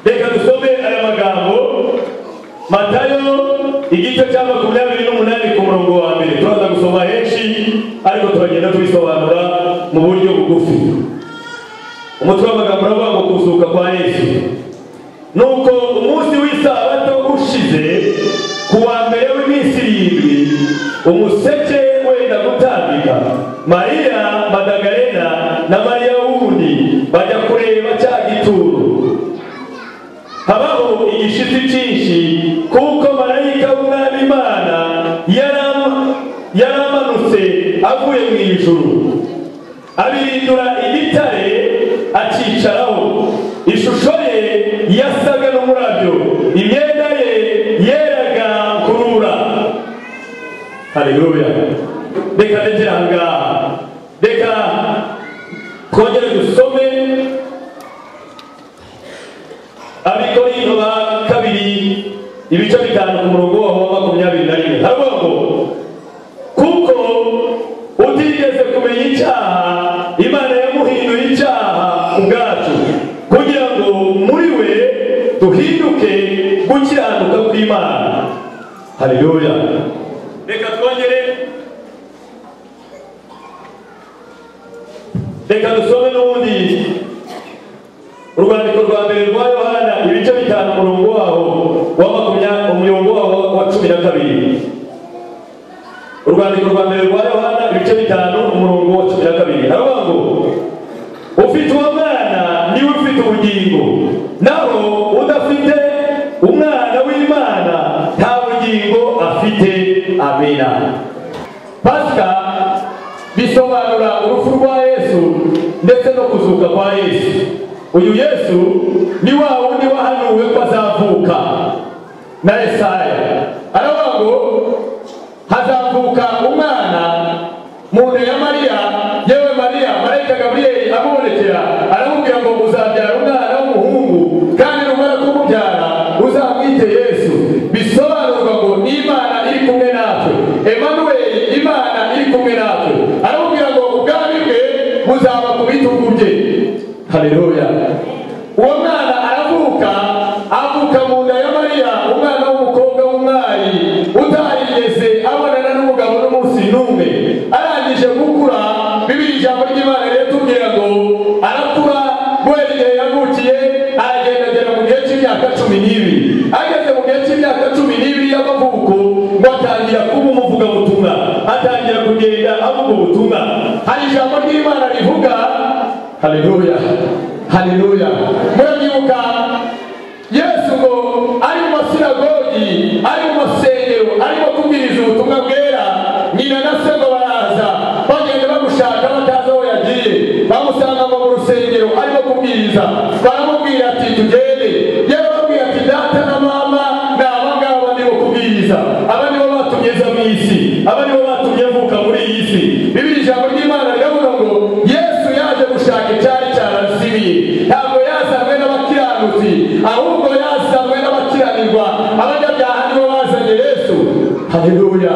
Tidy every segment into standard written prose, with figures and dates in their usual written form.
Reka dusome aya magambo Matayo igice cya 28 ku murongo wa mbere. Turaza gusoma henshi ariko turagenda tubisobanura mu buryo bugufi. Umutwe w'amagambo uravuga ngo kuzuka kwa Yesu. Nuko umunsi w'isabato ushize ku wa mbere w'iminsi irindwi, umuseke wenda gutambika, Mariya Madagalena na Mariya wundi bajya kureba cya gituro. Habaho igishitsi cyinshi kuko marayika w'Umwami Imana yaramanutse avuye mu ijuru, abirindura igitare akicaraho. Ishusho ye yasaga n'umurabyo, imyenda ye yeraga kurura. Haleluya. Reka ndekere aha ngaha, reka twongere dusome Abikorinto ba kabiri ibice 5 ku murongo wa 21. Haravuga ngo kuko utigeze kumenya icyaha, Imana yamuhinduye icyaha ubwacu, kugira ngo muri we duhinduke gukiranuka kw'Imana. Haleluya. Reka twongere, reka dusome n'ubundi urwandiko rwa mbere rwa Yohana ibice 5 umurongo waho wa 20, umurongo waho wa 12. Urwandiko rwa mbere rwa Yohana ibice 5 umurongo wa 12. Haravuga ngo ufite uwo mwana niwe ufite ubugingo, naho udafite umwana w'Imana nta bugingo afite. Amina. Pasika bisobanura urupfu rwa Yesu ndetse no kuzuka kwa Yesu. Uyu Yesu ni wa wundi wahanuwe ko azavuka na Yesaya. Aravuga ngo hazavuka umwana mu nda ya Mariya. Yewe Mariya, marayika Gaburiyeli amubonekera aramubwira ngo uzabyara umwana w'umuhungu, kandi numara kumubyara uzamwite Yesu. Bisobanurwa ngo ni Imana iri kumwe natwe, Emanuweli, Imana iri kumwe natwe. Aramubwira ngo ubwami bwe buzaba ku bitugu bye. Haleluya. Uwo mwana aravuka, avuka mu nda ya Mariya, umwana w'umukobwa w'umwari utarigeze abonana n'umugabo n'umunsi n'umwe. Arangije gukura, Bibiliya ijambo ry'Imana riratubwira ngo arakura guhera igihe yavukiye aragenda agera mu gihe cy'imyaka 12. Ageze mu gihe cy'imyaka 12 y'amavuko ngo atangira kuba umuvugabutumwa, atangira kugenda avuga ubutumwa. Hari ijambo ry'Imana rivuga. Haleluya, haleluya. Murabyibuka Yesu ngo ari mu masinagogi, ari mu masengero, arimo kubwiriza ubutumwa bwera, nyina na se ngo baraza bagenda bamushaka batazi aho yagiye, bamusanga ngo mu rusengero arimo kubwiriza, baramubwira ati tugende. Yarababwira ati data na mama ni aba ngaba ndimo kubwiriza, aba nibo batumye nza mu isi, aba nibo batumye mvuka muri iyi si. Bibiliya ijambo ry'Imana riravuga ngo Yesu yaje gushaka icyari cyarazimiye. Ntabwo yazanywe n'abakiranutsi, ahubwo yazanywe n'abakiranirwa. Abanyabyaha nibo bazanye Yesu. Haleluya.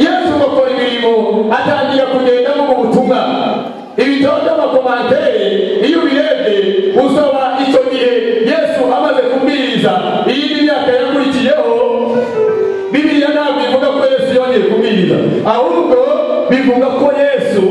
Yesu akora imirimo, atangira kugenda mu butumwa. Ibitabo by'amakomantere iyo ubirebye usaba icyo gihe Yesu amaze kubwiriza, iyindi myaka yakurikiyeho Bibiliya ntabwo ivuga ko Yesu yongeye kubwiriza, ahubwo bivuga ko Yesu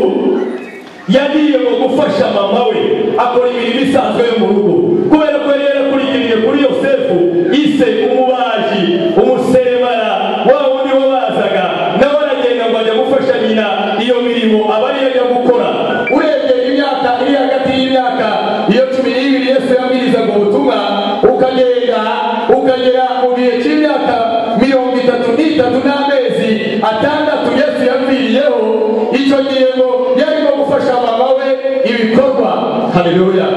yagiye mu gufasha mama we akora imirimo isanzwe yo mu rugo, kubera ko yari yarakurikiriye kuri Yosefu ise umubaji, umuserebara wa wundi wabazaga, nawe aragenda ngo ajya gufasha nyina iyo mirimo aba ariyo ajya gukora. Urebye imyaka iri hagati y'imyaka iyo 12 Yesu yabwirizaga ubutumwa, ukagenda ukagera mu gihe cy'imyaka 33 n'amezi 6 Yesu yapfiriyeho, icyo gihe ngo yarimo gufasha mama we ibikorwa. Haleluya.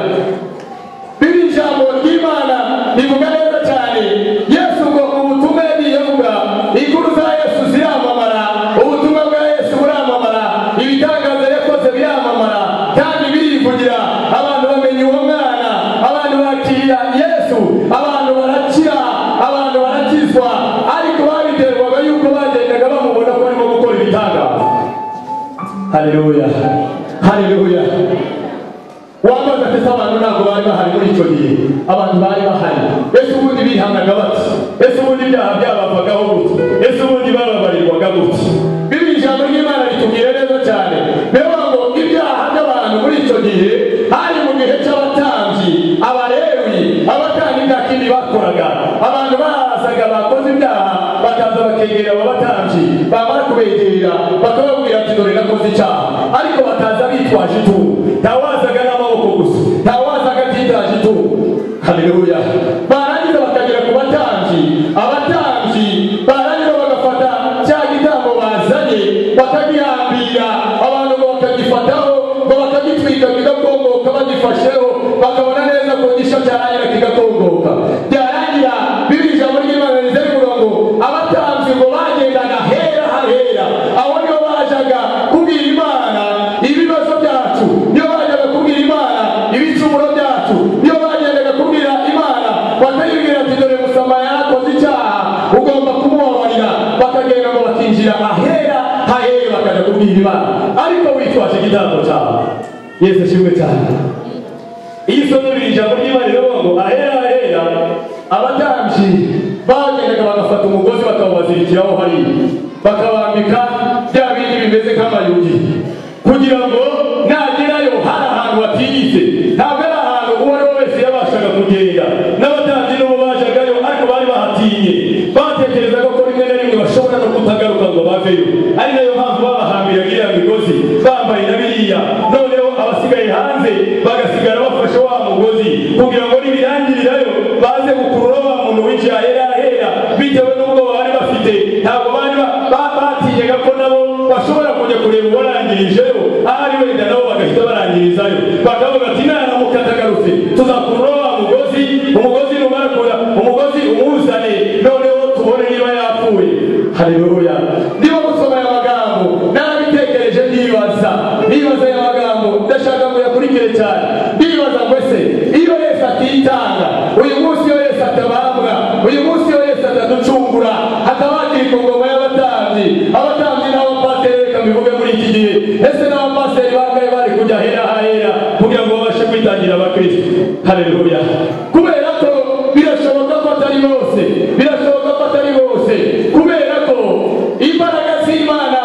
Bibiliya ijambo ry'Imana rivuga neza cyane. Yesu ngo ubutumwa yagiye avuga, inkuru za Yesu ziramamara, ubutumwa bwa Yesu buramamara, ibitangaza yakoze biramamara kandi birivugira. Haleluya, haleluya. Wamaze ati abantu ntabwo bari bahari muri icyo gihe, abantu bari bahari. Ese ubundi bihanaga bati? Ese ubundi ibyaha byabavagaho gute? Ese ubundi bababarirwaga gute? Bibiri ijambo ry'Imana ritubwira neza cyane, bivuga ngo ibyaha by'abantu muri icyo gihe hari mu gihe cy'abatambyi, Abalewi, abatambyi nta kindi bakoraga. Abantu bazaga bakoze ibyaha bakaza bakegera abo batambyi, bamara kubegera bakababwira ati dore nakoze icyaha, ariko bakaza bitwaje itungo. Ntawazaga n'amaboko gusa, ntawazaga atitaje itungo. Haleluya. Barangiza bakagera ku batambyi, abatambyi barangiza bagafata cya gitambo bazanye bakagihambira, abantu ngo bakagifataho, ngo bakagitwika kigakongoka, bagifasheho bakabona neza ko gisha cyarangira kigakongoka. Byarangira bibiri ijambo ry'Imana riza rivuga ngo abatambyi ngo bagendaga hera hahera, aho niho bajaga kubwira Imana ibibazo byacu, niho bajyaga kubwira Imana ibicumuro byacu, niho bagendaga kubwira Imana bakayibwira ati dore Musama yarakoze icyaha, ugomba kumubabarira. Bakagenda ngo bakinjira ahera hahera bakajya kubwira Imana, ariko witwaje igitambo cyawe. Yesu ashimwe cyane. Iyo usomye bibiri ijambo ry'Imana riravuga ngo ahera hahera abatambyi bagendaga bagafata umugozi bakawubazirikiraho hariya, bakabambika bya bindi bimeze nk'amayugi, kugira ngo nagerayo hari ahantu hatigise, ntabwo ari ahantu uwo ari we wese yabashaga kugenda. N'abatambyi n'ubu bajagayo, ariko bari bahatinye, batekerezaga ko rimwe na rimwe bashobora no kutagaruka ngo baveyo. Ari nayo mpamvu babahambiraga iriya migozi, bambaye na biriya, noneho abasigaye hanze bagasigara bafashe wa mugozi, kugira ngo nibirangirirayo baze gukurura wa muntu winjiye ahera ahera, bitewe n'ubwo bari bafite. Ntabwo bari batinyaga ko nabo bashobora kujya kureba uwarangirijeyo, ahari wenda nabo bagahita barangirizayo, bakavuga ati naramuka atagarutse tuzakurura wa mugozi, umugozi numara kuza umugozi umuzane, noneho tubone niba yapfuye. Haleluya. Niba musoma aya magambo narabitekereje, ndibaza aya magambo, ndashaka ngo yakurikire cyane. Ndibaza ngo ese iyo Yesu atitanga uyu munsi, iyo Yesu atabambwa uyu munsi, iyo Yesu ataducungura, hakaba hakiri ku ngoma y'abatambyi, abatambyi n'abapasiteri, reka mbivuge muri iki gihe, ese n'abapasiteri bangahe bari kujya ahera hahera kugira ngo babashe kwitangira abakristo? Haleluya. Kubera ko birashoboka ko atari bose, birashoboka ko atari bose, kubera ko imbaraga z'Imana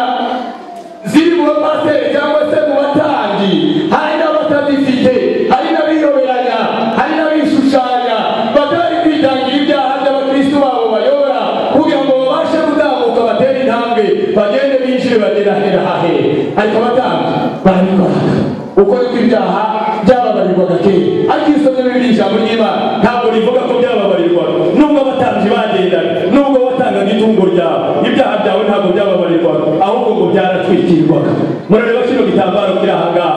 ziri mu bapasiteri cyangwa se mu batambyi, hari n'abatazifite, hari n'abiyoberanya, hari n'abishushanya, batari kwitangira ibyaha by'abakristo babo bayobora kugira ngo babashe gutambuka batere intambwe, bagende binjire bagere ahera hahera. Ariko abatambyi barabikoraga uko niko ibyaha byababarirwaga kera. Ariko iyo usomye Bibiliya ijambo ry'Imana ntabwo rivuga ko byababarirwaga. Nubwo abatambyi bagendaga, nubwo watangaga itungo ryawe, ibyaha byawe ntabwo byababarirwaga, ahubwo ngo byaratwikirwaga. Murareba kino gitambaro kiri aha ngaha,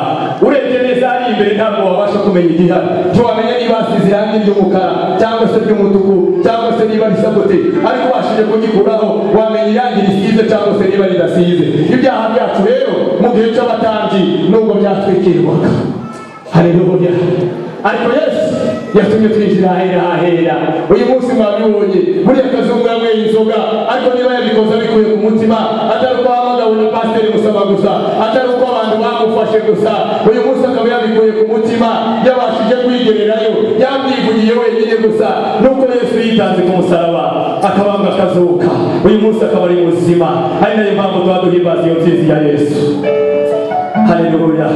urebye neza hari imbere ntabwo wabasha kumenya igihari, ntiwamenya niba hasize irangi ry'umukara cyangwa se ry'umutuku cyangwa se niba risa gute, ariko ubashije kugikuraho wamenya irangi risize cyangwa se niba ridasize. Ibyaha byacu rero mu gihe cy'abatambyi nubwo byatwikirwaga. Haleluya. Ariko Yesu yatumye twinjira ahera hahera. Uyu munsi mwabibonye, buriya kazungu yanyweye inzoga, ariko niba yabikoze abikuye ku mutima, atari uko ahamagawe na pasiteri Musaba gusa, atari uko abantu bamufashe gusa, uyu munsi akaba yabikuye ku mutima, yabashije kwigererayo, yabyivugiye wenyine gusa, nuko Yesu yitanze ku musaraba akabambwa akazuka, uyu munsi akaba ari muzima. Ari nayo mpamvu tuba duhimbaza iyo ntsinzi ya Yesu. Haleluya.